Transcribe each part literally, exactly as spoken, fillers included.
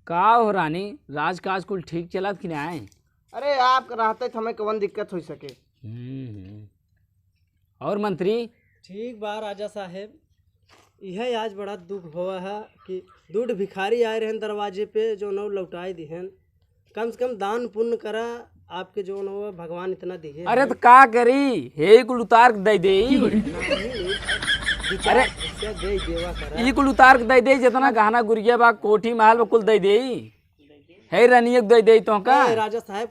का हो रानी, राजकाज कुल ठीक चलत कि नाय? अरे, आप रहते तो हमें कवन दिक्कत हो सके। हम्म, हम्म। और मंत्री? ठीक बा राजा साहेब, इहे आज बड़ा दुख होवा है कि दू ठे भिखारी आए रहन दरवाजे पे, जौन हौ लौटाई दिहन। कम से कम दान पुण्य करा, आपके जौन हौ भगवान इतना दिहे अरे हैं। तो का करी, हे कुल उतार के दे दे। नहीं, दू चार अरे, पैसा दे देवा करा। ई कुल उतार के दे दे, जितना गहना गुरिया बा, कोठी महल बा, कुल दे दे। हे रानी एक दे दे तो का? ए, राजा साहेब,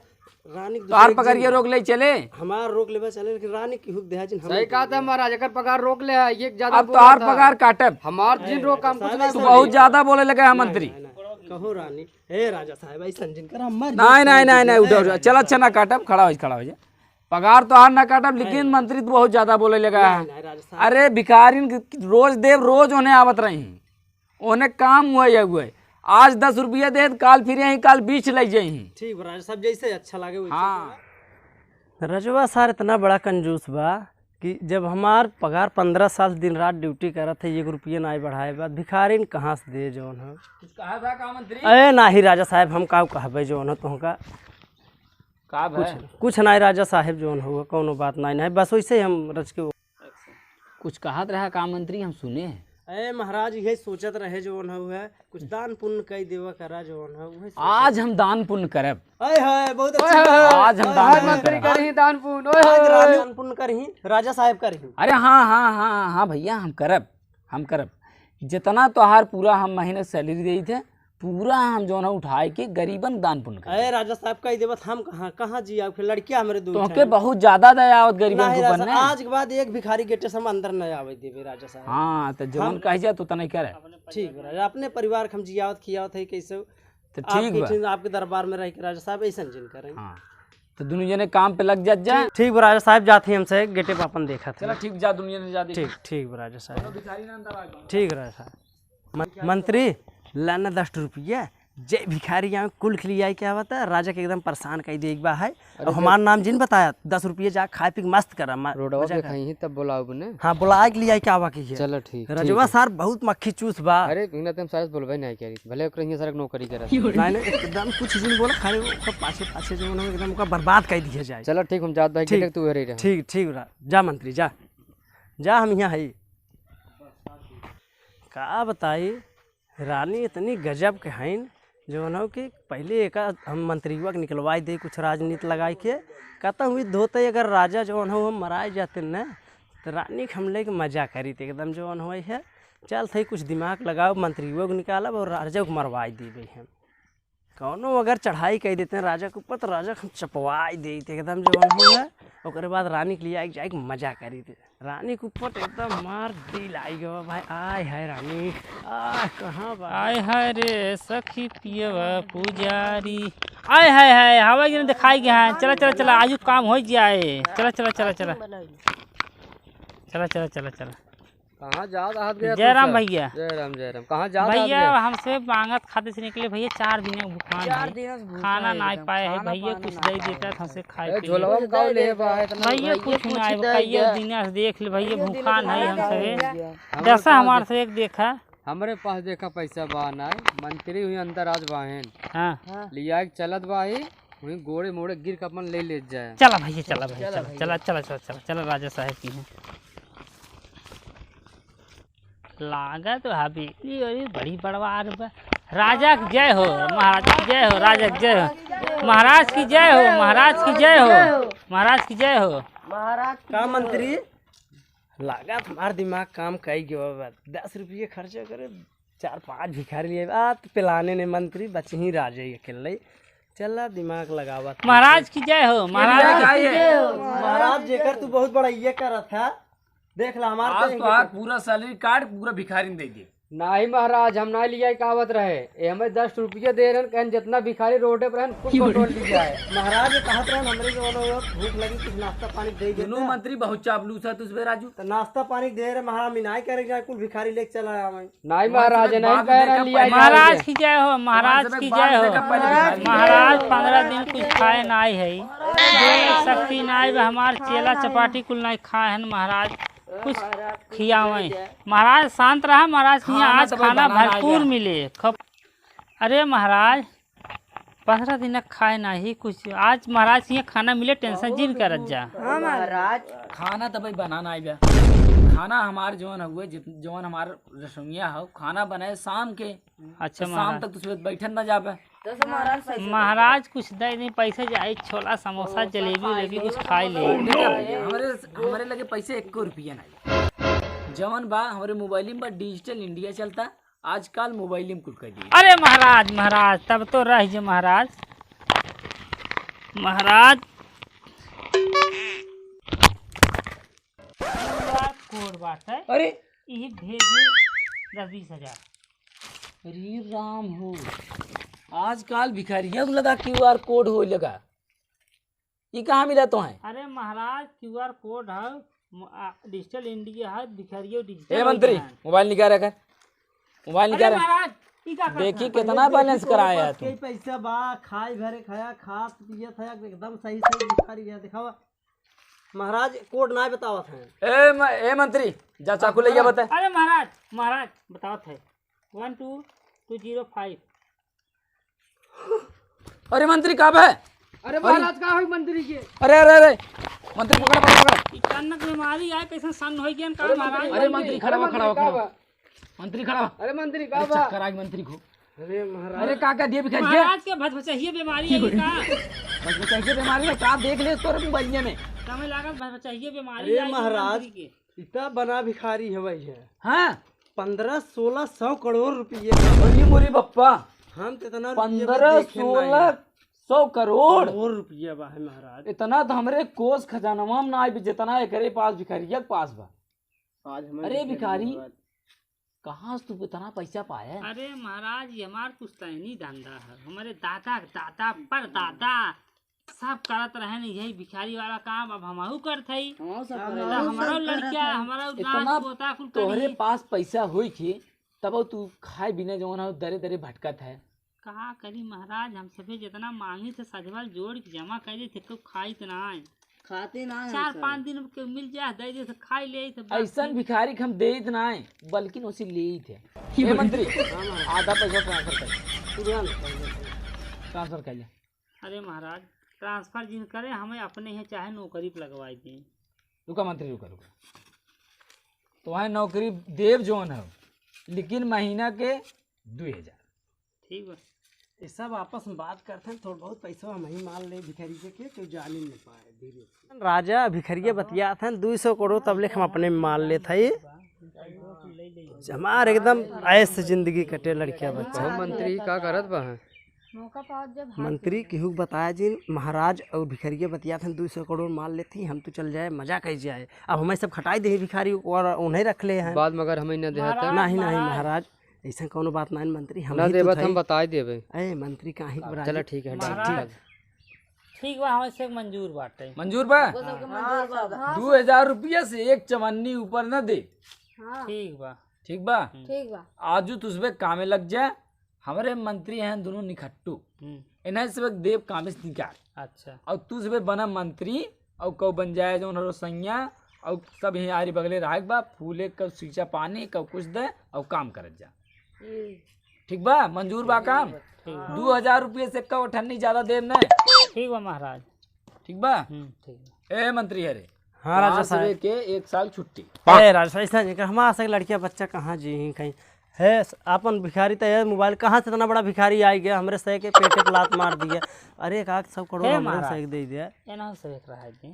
रानी के तोहार दूसरे एक पकड़िए दिन रोक ले चले। हमार रोक लेबे चले, लेकिन रानी की हुक देहा जिन हम सही कहा था महाराज, एकर पगार रोक ले है, ये ज्यादा अब बोला तोहार था। पगार काटब। हमार जिन रोक काम कुछ साहब, नहीं तू ऐसा बोला। बहुत ज्यादा बोले लगे है नहीं, मंत्री। नहीं, नहीं, कहो रानी, हे राजा साहेब, ऐसा जिन कर हम मर नहीं, जाते नहीं, हैं, नहीं, नहीं, उठो, उठो, चला, चला, काटब, खड़ा हो, खड़ा हो जा। पगार तोहार ना काटब, लेकिन नहीं। मंत्री तू बहुत ज्यादा बोले लगा नहीं, है। नहीं, राजा साहब। अरे भिखारिन के रोज देव, रोज उन्हें आवत रही। ओने काम हुआ या हुआ है। आज दस रुपया दे, काल फिर यहीं, काल बीस लग जाई। ठीक बा राजा साहब, जैसे अच्छा लागे वैसे हाँ। करा। रजवा सार इतना बड़ा कंजूस बा कि जब हमार पगार पन्द्रह साल दिन रात ड्यूटी करत है, एक रुपया नाई बढ़ाए बा, भिखारिन कहाँ से दे जौन है? कुछ कहा था का मंत्री? अरे नाही राजा साहब, हम का कहबे जौन है तुमका? का बा? कुछ, कुछ नाई राजा साहब जौन हुआ, कौनो बात नाई, नाई, बस वैसे ही हम रच के कुछ कहत रहा का मंत्री, हम सुने हैं। अरे महाराज, यही सोचत रहे जौन हुआ, कुछ दान पुण्य कई देवा करा जौन है, उहे सोचत आज रहे। हम दान पुण्य करब। हाय हाय, बहुत ओए अच्छी होए। बात। आज हम हाय दान हाय। पुण्य मंत्री करब। करही दान पुण्य, ओए आज होए। रानी दान पुण्य करही, राजा साहब करही। अरे हाँ, हाँ, हाँ, हाँ भैया, हम करब, हम करब। जितना तोहार पूरा हम महीने सैलरी देई थे, पूरा हम जौन है उठाए के गरीबन दान पुण्य करब। अरे राजा साहब, कही देबत हम कहाँ, कहाँ जी, आपके लड़किया हमरे दो तोहके ठे। बहुत ज्यादा दया आवत गरीबन नहीं के ऊपर राजा, ने। आज के बाद एक भिखारी गेटे से हम अंदर नहीं आवे देबे राजा साहब। हाँ, तो जौन हम कह जा तो तने करे। ठीक बा राजा, अपने परिवार के हम जियावत खियावत है कैसे। तो आप ठीक बा। बैठे आपके दरबार में रह के राजा साहब ऐसा जिन करें। हाँ, तो दोनों जने काम पे लग जात जा। ठीक, ठीक बा राजा साहब, जात ही हमसे गेटे पे अपन देखत चला है। ठीक, जा दोनों जने जा देखी। ठीक, ठीक बा राजा साहब। भिखारी ना अंदर आ जाओ। ठीक राजा साहब। मन-, मंत्री, लाना दस रुपया, जे भिखारी यहाँ कुल खिलियाई के आवता, राजा के एकदम परेशान कई दे एक बार है। अरे और हमार नाम जिन बताया, दस रुपया जा खाए पी के मस्त करा, म-, रोडवा मजा पे कर। खाई ही तब बोलाओ ने। हाँ, बोला के लियाई के आवा की है। चलो ठीक, रजवा ठीक है। सार बहुत मक्खी चूस बा। अरे, इन्हें तो हम सारे से बोलबे नहीं करी, भले ओकरे हियाँ सारे के नौकरी करत। नहीं, नहीं, एकदम कुछ जिन बोला, खाली ओकर पाछे, पाछे जो ना एकदम ओकर बर्बाद कर दिया जाए। चलो ठीक, हम जात भाई, ठीक, गेटे तू उहे रही रहा। ठीक, ठीक रहा। जा मंत्री, जा। जा, हम यहाँ है। का बताई, रानी इतनी गजब के हईन, जौन हो कि पहले एका हम मंत्रियवा के निकलवाई दे कुछ राजनीति लगाई के, कहता हुई धोते अगर राजा जौन हो हम मराए जाते न, तो रानी के हम लेके मजा करी थे एकदम जौन हो है। चल थे कुछ दिमाग लगाओ, मंत्रियों को निकालब और राजा को मरवाई देबे हम। कौनो अगर चढ़ाई कर देते हैं राजा के ऊपर, तो राजा के हम चपवाई देते एकदम जौन हो है। ओकरे बाद रानी के लिए आके जाके मजा करी थे। रानी के ऊपर तो एकदम मार दिल आई गवा भाई। आय हाय रानी, आय कहाँ बा? आय हाय रे सखी पियवा पुजारी। आय हाय हाय, हवा गिरन दिखाई गया है। चला, चला, चला, आजू काम हो जाए। चला, चला, चला, चला। चला, चला, चला, चला। कहाँ जात हाथ गया जय तू राम सब? भैया। जय राम, जय राम। कहाँ जात हाथ भैया, गया? हमसे मांगत खाते से निकले भैया, चार दिन भुखान चार है। दिन से भूखा खाना है ना एकदम, पाए है खाना भैया, पाना कुछ ना दे पाए देता है। था हमसे खाए ए, पिए। झोलवा में कुछ काव दे ले देता बा, है। इतना भैया, भाई, कुछ ये ना कुछ आए, चाहिए। कई दिन से देख ले भैया, भैया, भूखान है दिमाग हमसे। खराब हो गया। हमरे दशा पास हमार दे-, से एक देखा। हमरे पास देखा पैसा बा ना, मंत्री हुई अंदर आज बाहेन। हाँ। हाँ। लिया के चलत बाही, वहीं गोड़े मोड़े गिर के अपन ले ले जाए। चला भैया, चला भैया, चला चला, भैया। चला, चला, चला, चला, चला, राजा साहब की है। लागत हवेली अरे बड़ी बड़वार बा। राजा की जय हो, महाराज की जय हो, राजा की जय हो, महाराज की जय हो, महाराज की जय हो, महाराज की जय हो। महाराज की का जय हो। मंत्री, लागत हमार दिमाग काम कई गयो बा। दस रुपये खर्चा करे, चार पांच भिखारी लिए आ, तो पिलाने ने मंत्री बच ही राजे अकेले। चला दिमाग लगावत। महाराज की जय हो, महाराज की जय हो। महाराज जेकर तू बहुत बड़ा ये करत था, देख ला हमार आज तो तोहार पूरा सैलरी काट पूरा भिखारी में दे दे। नाही महाराज, हम ना लिया के आवत रहे। ए हमें दस रुपये दे रहन, कहन जितना भिखारी रोडे पर रहन, कुल बटोर ली जाए। महाराज कहत रहन, हमरे जो वाला भूख लगी, कुछ नाश्ता पानी दे देता। दोनों मंत्री बहुत चापलूस है तुझ पे राजू। तो नाश्ता पानी दे रहे महाराज, मिनाई करे जाए, कुल भिखारी लेके चला आवे। नाही महाराज, नाही कह रहा लिया जाए। महाराज की जय हो, महाराज की जय हो। महाराज पन्द्रह दिन कुछ खाए नाही है, शक्ति नाही बा, हमार चेला चपाटी कुल नाही खाए हैं महाराज, कुछ खियावे। महाराज शांत रहा, महाराज के यहाँ आज खाना भरपूर मिले। खप- अरे महाराज, पन्द्रह दिन खाए नाही कुछ। आज महाराज के खाना मिले, tension जिन करत जा। हाँ महाराज। खाना तो भाई बनाना आई बा। खाना हमार जौन हुए, जित-, जौन हमार रसोइया हो, खाना बनाए शाम के। अच्छा तो शाम महाराज। तक तुझे बैठन ना जाबे। तो महाराज सही से महाराज कुछ दे दी पैसे, जाई छोला समोसा जलेबी उलेबी कुछ खाई ले। हमरे, हमरे लगे पैसे एको रुपया नहीं। जौन बा हमरे मोबाइल में बा, digital India चलता। आजकल मोबाइल में कुल कर दिए। अरे महाराज, महाराज, तब तो रह जे महाराज। महाराज, क्यूआर कोड बाटे। अरे। इही भेज दे दस बीस हजार। अरे राम हो, आजकल भिखारिया को लगा क्यूआर कोड हो लगा। ई कहाँ मिला तो है? अरे महाराज, क्यूआर कोड है, म-, आ, digital India है, भिखारियो digital ए हो मंत्री, गया है। मोबाइल निकाल रखा, मोबाइल अरे निकाल रखा। महाराज, ई का करत देखी है? कितना balance कराया है तू। के पैसा बा, खाए भरे खाया, खात पियत है, एकदम सही सही भिखारी है, दिखावा। महाराज, कोड ना बतावत है। ए म-, ए मंत्री, जा चाकू ले आ बता। अरे महाराज, महाराज, बतावत है, one two two zero five. अरे मंत्री, का बा? अरे महाराज, का होई मंत्री के? अरे, अरे, अरे, मंत्री पकड़ा, पकड़ा, पकड़ा। अचानक बीमारी आए, कैसे सन्न हो गया का महाराज? अरे मंत्री, खड़ा हो, खड़ा हो, खड़ा हो। मंत्री खड़ा हो। अरे मंत्री, का बा? चक्कर आ गई मंत्री को। अरे महाराज। अरे का, का दिए भिखारी के? महाराज के भचभचाइये बीमारी है का? भचभचाइये बीमारी है का? देख ले तोरे मोबाइलिया में। समय लागत भचभचाइये बीमारी अरे आई महाराज। मंत्री के। इतना बना भिखारी है भाई है। हाँ। पन्द्रह सोलह सौ करोड़ रुपये का। अरे मोरे बप्पा। हम तो इतना रुपये को पन्द्रह देखे नहीं। सोलह सौ करोड़। करोड़ रुपया बा है महाराज। इतना तो हमरे कोष खजानवा में ना आए, जितना एकरे पास भिखारिया के पास बा। आज हमें अरे भिखारी, कहाँ से तू इतना पैसा पाया? अरे महाराज, ये हमार पुश्तैनी धंधा है, हमारे दादा, दादा, परदादा सब करत रहे न यही भिखारी वाला काम, अब हमहू करत हई। हमहू सब तो करत हई। हमारा लड़किया, हमारा इतना नात पोता कुल तोहरे करी। पास पैसा होई के, तब तू खाए बिना जवन हो दरे दरे भटकत है। का करी महाराज, हम सभे जितना मांगी थे सजवल जोड़ के जमा कर देते, कोई खाई तो ना आए। खाते ना है चार सब। पाँच दिन के मिल जाए, दे दे तो खाई ले तो बस ऐसन फिर भिखारी के हम देइत ना है, बल्कि उसे लेइत है। ए मंत्री, आधा पैसा transfer कर। तुरंत। Transfer कर ले। अरे महाराज, transfer जिन करे, हमें अपने यहाँ चाहे नौकरी पे लगवाई दें। रुका मंत्री, रुका, रुका। तो वहाँ नौकरी देव जौन है, लेकिन महीना के दुई हजार। ठीक बा। ये सब आपस में बात करते हैं, थोड़ा बहुत पैसा हम ही मार ले भिखारी से के, कोई जान ही न पाए, धीरे से। राजा भिखरिया बतियात हैं, दुई सौ करोड़ तब लेख हम अपने में मार लेत हई। हमार एकदम ऐश जिंदगी कटे लड़किया बच्चा। ओ मंत्री, का करत बा हैं? मौका पाओ जब हाथ मंत्री केहू के बताया जी, महाराज और भिखरिया बतियात हैं, दुई सौ करोड़ मार लेती, हम तो चल जाए, मजा कह जाए। अब हमें सब खटाई दे भिखारी और उन्हें रख ले हैं। बाद में अगर हमें न देहा महाराज, तो? नहीं, नहीं महाराज। महाराज, ऐसा कौनो बात नहीं मंत्री, हम ना ही तो देबा तो थे। हम बताई देबे। ए मंत्री, काहे घबराई? चला ठीक है, महाराज, ठीक है। ठीक बा, हमसे मंजूर बाटे। मंजूर बा? वो सबके मंजूर बा। हाँ, दू हजार रुपया से एक चवन्नी ऊपर न दे। हाँ। ठीक बा। ठीक बा? हम्म। ठीक बा। आजू तुझबे कामे लग जा, हमरे मंत्री हैं दोनों निखट्टू। हम्म। इन्हें सबे देव कामे से निकाल। अच्छा। और तुझबे बना मंत्री, और कौ बन जाए जौन हरो सैया, और सब यहीं आरी बगले रहे के बा, फूले कौ सींचा पानी, कौ कुछ दे, और काम करत जा। हम्म। ठीक बा, मंजूर बा काम? ठीक बा। दू हजार रुपये से कौ अठन्नी ज्यादा देब नहीं। ठीक बा महाराज। ठीक बा? हम्म, ठीक बा। ए मंत्री हरे, हाँ, राजा तोहार साहब। सबे के एक साल छुट्टी। ए राजा साहब, ऐसा नहीं कर, हमारा से लड़किया बच्चा कहाँ जी ही कहीं है, स-, आपन भिखारी तो है, मोबाइल कहाँ से इतना बड़ा भिखारी आ गया, हमरे से के पेटे पे लात मार दिया। अरे एक आध सौ करोड़ हे हमरे महाराज, से के दे दिया। एना से एक रहा है जी।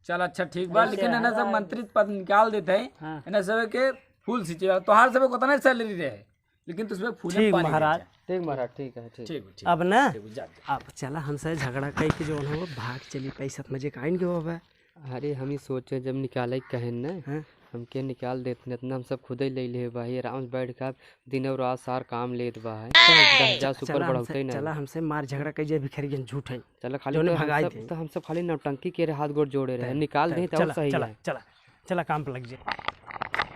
चल अच्छा ठीक बा, वैसे लेकिन है ना सब मंत्री पद निकाल देते हैं, हाँ। इन्हें सब के फूल सींचे, तोहार सब को उतना सैलरी रहे। लेकिन तुझमें फूले ठीक पानी महाराज। नहीं जाए। ठीक महाराज, ठीक है, ठीक। ठीक, ठीक। अब ना, ठीक, जा, जा। अब चला हमसे झगड़ा कई के जौन हो, भाग चली, पैसा त मजे काइन के होबे। अरे, हम ही सोचे जब निकाले के कहेन ना, हाँ। हमके निकाल देत न, इतना हम सब खुदे ले ले बा, ये आराम से बैठ के आप दिन और रात सार काम लेत बा है। चला, दस हजार से ऊपर चला बढ़ौते हमसे, नहीं। चला हमसे मार झगड़ा कई जे भिखारी झूठ है। चला खाली जौने तो हम भगाई सब, दे। तो हम सब खाली नौटंकी के हाथ गोड़ जोड़े रहे, तय, निकाल तय, दे तो चला, सही चला, है। चला। चला काम पे लग जाए।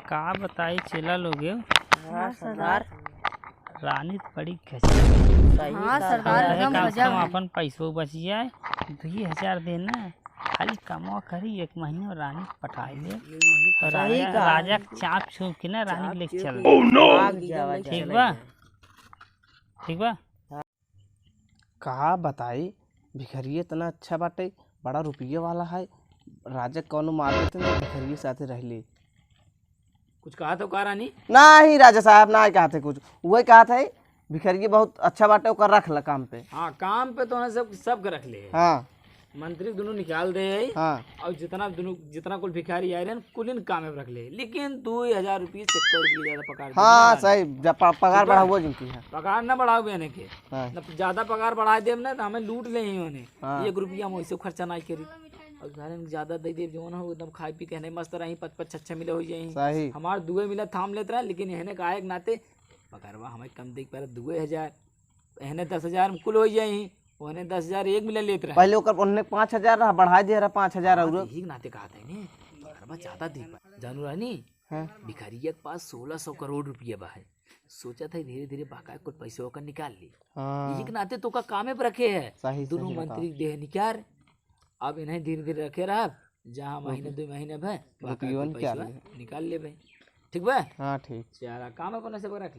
का बताई चेला लोग, हाँ, सरदार। रानी तो बड़ी गजब। सही हाँ, सरदार, एकदम गजब है। अपन पैसो बच जाए, दुई हजार देना, खाली कमवा करी, एक महीने में रानी के पटाई ले। और सही राजा, कहा। राजा के चाप छू के ना रानी के लेके चल दे। Oh no! ठीक बा? ठीक बा? का बताई, भिखरिया इतना अच्छा बाटे, बड़ा रुपये वाला है। राजा कौनो मार देते ना, भिखरिया साथे रह ले। कुछ कहा तो का रानी? नाही राजा साहब, नाही कहा थे कुछ, वही कहा थे भिखरिया बहुत अच्छा बाटे, ओकर रख ला काम पे। हाँ, काम पे तो ना सब, सबके रख ले। हाँ। मंत्री दुनू निकाल दे है। हाँ। और जितना दुनू, जितना कुल भिखारी आए रहे, कुलिन काम में रख ले, लेकिन दो हजार रुपये से एक रुपये ज्यादा पगार देना हाँ, ना। सही, जब प-, पगार ठीक है? बढ़ाओ जिनकी है। पगार ना बढ़ाओ बहने के। हाँ। न ज्यादा पगार बढ़ा देब ना, तो हमें लूट ले ही उन्हें। हाँ। एक रुपया हम वैसे खर्चा नहीं करी। और सारे में ज्यादा दे देब, जौन हो एकदम खाए पी के नहीं मस्त रही, पच पच छः छः मिले हो जाई। सही। हमार दुए मिला थाम लेत रहे, लेकिन एहने का एक नाते पगारवा हमें कम देख पा रहे, दुए हजार, एहने दस हजार में कुल हो जाई, ओहने दस हजार एक मिला लेत रहे। पहले ओकर, ओहने पाँच हजार रहा, बढ़ा दिया रहा पाँच हजार हाँ, और। यही के नाते कहा था ने, पगारवा ज्यादा दे पा। जानू रानी, हाँ। भिखारिया के पास सोलह सौ करोड़ रुपया बा है। सोचा था धीरे धीरे बहका कुल पैसा ओकर निकाल ली। हाँ। यही के नाते तो का कामे पर रखे है। सही, दोनों सही मंत्री बताओ। देह निकार, अब इन्हें धीरे धीरे रखे रहा, जहाँ महीने रुपये। दो महीने भे, बहका रुपयो कुल निकाल पैसा ले। निकाल ले भाई। ठीक बा? हाँ, ठीक। चला, काम अपन से रख ले।